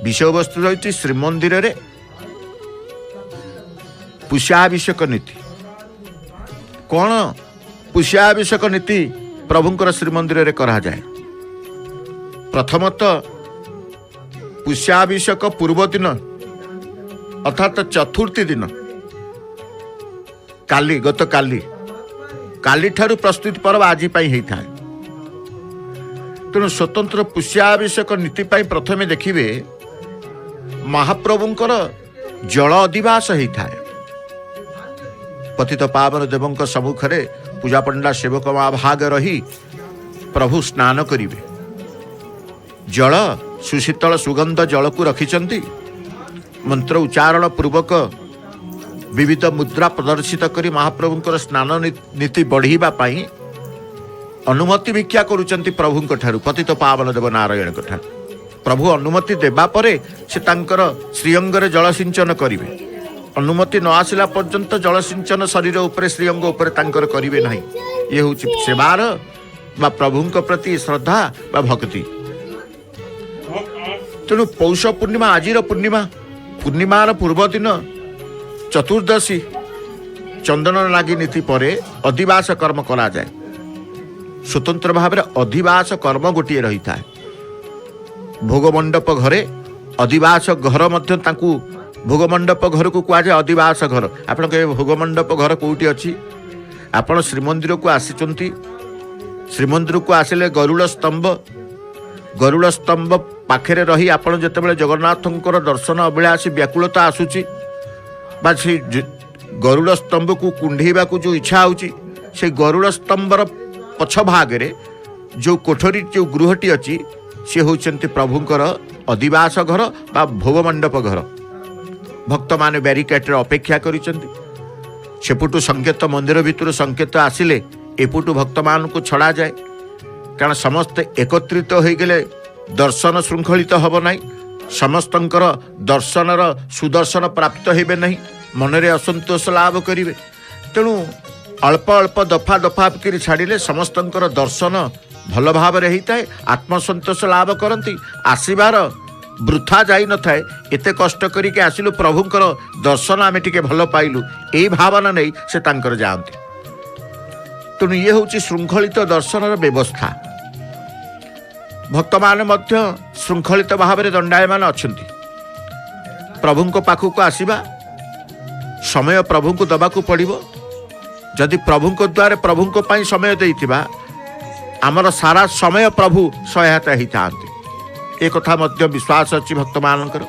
ବିଷୟବସ୍ତୁ ରହିଛି ଶ୍ରୀମନ୍ଦିରରେ ପୁଷ୍ୟାଭିଷେକ ନୀତି। କ'ଣ ପୁଷ୍ୟାଭିଷେକ ନୀତି ପ୍ରଭୁଙ୍କର ଶ୍ରୀମନ୍ଦିରରେ କରାଯାଏ? ପ୍ରଥମତଃ ପୁଷ୍ୟାଭିଷେକ ପୂର୍ବ ଦିନ ଅର୍ଥାତ୍ ଚତୁର୍ଥୀ ଦିନ କାଲି, ଗତକାଲି, କାଲିଠାରୁ ପ୍ରସ୍ତୁତି ପର୍ବ ଆଜି ପାଇଁ ହେଇଥାଏ। ତେଣୁ ସ୍ୱତନ୍ତ୍ର ପୁଷ୍ୟାଭିଷେକ ନୀତି ପାଇଁ ପ୍ରଥମେ ଦେଖିବେ ମହାପ୍ରଭୁଙ୍କର ଜଳ ଅଧିବାସ ହେଇଥାଏ। ପତିତ ପାବନ ଦେବଙ୍କ ସମ୍ମୁଖରେ ପୂଜାପଣ୍ଡା ସେବକ ମହାଭାଗ ରହି ପ୍ରଭୁ ସ୍ନାନ କରିବେ। ଜଳ ସୁଶୀତଳ ସୁଗନ୍ଧ ଜଳକୁ ରଖିଛନ୍ତି। ମନ୍ତ୍ର ଉଚ୍ଚାରଣ ପୂର୍ବକ ବିବିଧ ମୁଦ୍ରା ପ୍ରଦର୍ଶିତ କରି ମହାପ୍ରଭୁଙ୍କର ସ୍ନାନ ନୀତି ବଢ଼ିବା ପାଇଁ ଅନୁମତି ଭିକ୍ଷା କରୁଛନ୍ତି ପ୍ରଭୁଙ୍କ ଠାରୁ, ପତିତ ପାବନ ଦେବ ନାରାୟଣଙ୍କ ଠାରୁ। ପ୍ରଭୁ ଅନୁମତି ଦେବା ପରେ ସେ ତାଙ୍କର ଶ୍ରୀଅଙ୍ଗରେ ଜଳସିଞ୍ଚନ କରିବେ। ଅନୁମତି ନ ଆସିଲା ପର୍ଯ୍ୟନ୍ତ ଜଳସିଞ୍ଚନ ଶରୀର ଉପରେ, ଶ୍ରୀଅଙ୍ଗ ଉପରେ ତାଙ୍କର କରିବେ ନାହିଁ। ଇଏ ହେଉଛି ସେବାର ବା ପ୍ରଭୁଙ୍କ ପ୍ରତି ଶ୍ରଦ୍ଧା ବା ଭକ୍ତି। ତେଣୁ ପୌଷ ପୂର୍ଣ୍ଣିମା, ଆଜିର ପୂର୍ଣ୍ଣିମା, ପୂର୍ଣ୍ଣିମାର ପୂର୍ବ ଦିନ ଚତୁର୍ଦ୍ଦଶୀ ଚନ୍ଦନ ଲାଗି ନୀତି ପରେ ଅଧିବାସ କର୍ମ କରାଯାଏ। ସ୍ୱତନ୍ତ୍ର ଭାବରେ ଅଧିବାସ କର୍ମ ଗୋଟିଏ ରହିଥାଏ। ଭୋଗମଣ୍ଡପ ଘରେ ଅଧିବାସ ଘର ମଧ୍ୟ, ତାଙ୍କୁ ଭୋଗମଣ୍ଡପ ଘରକୁ କୁହାଯାଏ ଅଧିବାସ ଘର। ଆପଣ କହିବେ ଭୋଗମଣ୍ଡପ ଘର କେଉଁଠି ଅଛି? ଆପଣ ଶ୍ରୀମନ୍ଦିରକୁ ଆସିଛନ୍ତି, ଶ୍ରୀମନ୍ଦିରକୁ ଆସିଲେ ଗରୁଡ଼ ସ୍ତମ୍ଭ, ଗରୁଡ଼ ସ୍ତମ୍ଭ ପାଖରେ ରହି ଆପଣ ଯେତେବେଳେ ଜଗନ୍ନାଥଙ୍କର ଦର୍ଶନ ଅଭିଳାଷୀ ବ୍ୟାକୁଳତା ଆସୁଛି ବା ସେ ଗରୁଡ଼ ସ୍ତମ୍ଭକୁ କୁଣ୍ଢେଇବାକୁ ଯେଉଁ ଇଚ୍ଛା ହେଉଛି, ସେ ଗରୁଡ଼ ସ୍ତମ୍ଭର ପଛ ଭାଗରେ ଯେଉଁ କୋଠରୀ, ଯେଉଁ ଗୃହଟି ଅଛି, ସେ ହେଉଛନ୍ତି ପ୍ରଭୁଙ୍କର ଅଧିବାସ ଘର ବା ଭୋଗମଣ୍ଡପ ଘର। ଭକ୍ତମାନେ ବ୍ୟାରିକେଡ଼ରେ ଅପେକ୍ଷା କରିଛନ୍ତି। ସେପଟୁ ସଂକେତ, ମନ୍ଦିର ଭିତରୁ ସଂକେତ ଆସିଲେ ଏପଟୁ ଭକ୍ତମାନଙ୍କୁ ଛଡ଼ାଯାଏ। କାରଣ ସମସ୍ତେ ଏକତ୍ରିତ ହୋଇଗଲେ ଦର୍ଶନ ଶୃଙ୍ଖଳିତ ହେବ ନାହିଁ, ସମସ୍ତଙ୍କର ଦର୍ଶନର ସୁଦର୍ଶନ ପ୍ରାପ୍ତ ହେବେ ନାହିଁ, ମନରେ ଅସନ୍ତୋଷ ଲାଭ କରିବେ। ତେଣୁ ଅଳ୍ପ ଅଳ୍ପ ଦଫା ଦଫା କରି ଛାଡ଼ିଲେ ସମସ୍ତଙ୍କର ଦର୍ଶନ ଭଲ ଭାବରେ ହେଇଥାଏ, ଆତ୍ମସନ୍ତୋଷ ଲାଭ କରନ୍ତି, ଆସିବାର ବୃଥା ଯାଇନଥାଏ। ଏତେ କଷ୍ଟ କରିକି ଆସିଲୁ, ପ୍ରଭୁଙ୍କର ଦର୍ଶନ ଆମେ ଟିକେ ଭଲ ପାଇଲୁ, ଏଇ ଭାବନା ନେଇ ସେ ତାଙ୍କର ଯାଆନ୍ତି। ତେଣୁ ଇଏ ହେଉଛି ଶୃଙ୍ଖଳିତ ଦର୍ଶନର ବ୍ୟବସ୍ଥା। ଭକ୍ତମାନେ ମଧ୍ୟ ଶୃଙ୍ଖଳିତ ଭାବରେ ଦଣ୍ଡାୟମାନ ଅଛନ୍ତି। ପ୍ରଭୁଙ୍କ ପାଖକୁ ଆସିବା ସମୟ ପ୍ରଭୁଙ୍କୁ ଦେବାକୁ ପଡ଼ିବ। ଯଦି ପ୍ରଭୁଙ୍କ ଦ୍ୱାରା ପ୍ରଭୁଙ୍କ ପାଇଁ ସମୟ ଦେଇଥିବା, ଆମର ସାରା ସମୟ ପ୍ରଭୁ ସହାୟତା ହେଇଥାନ୍ତି। ଏ କଥା ମଧ୍ୟ ବିଶ୍ୱାସ ଅଛି ଭକ୍ତମାନଙ୍କର।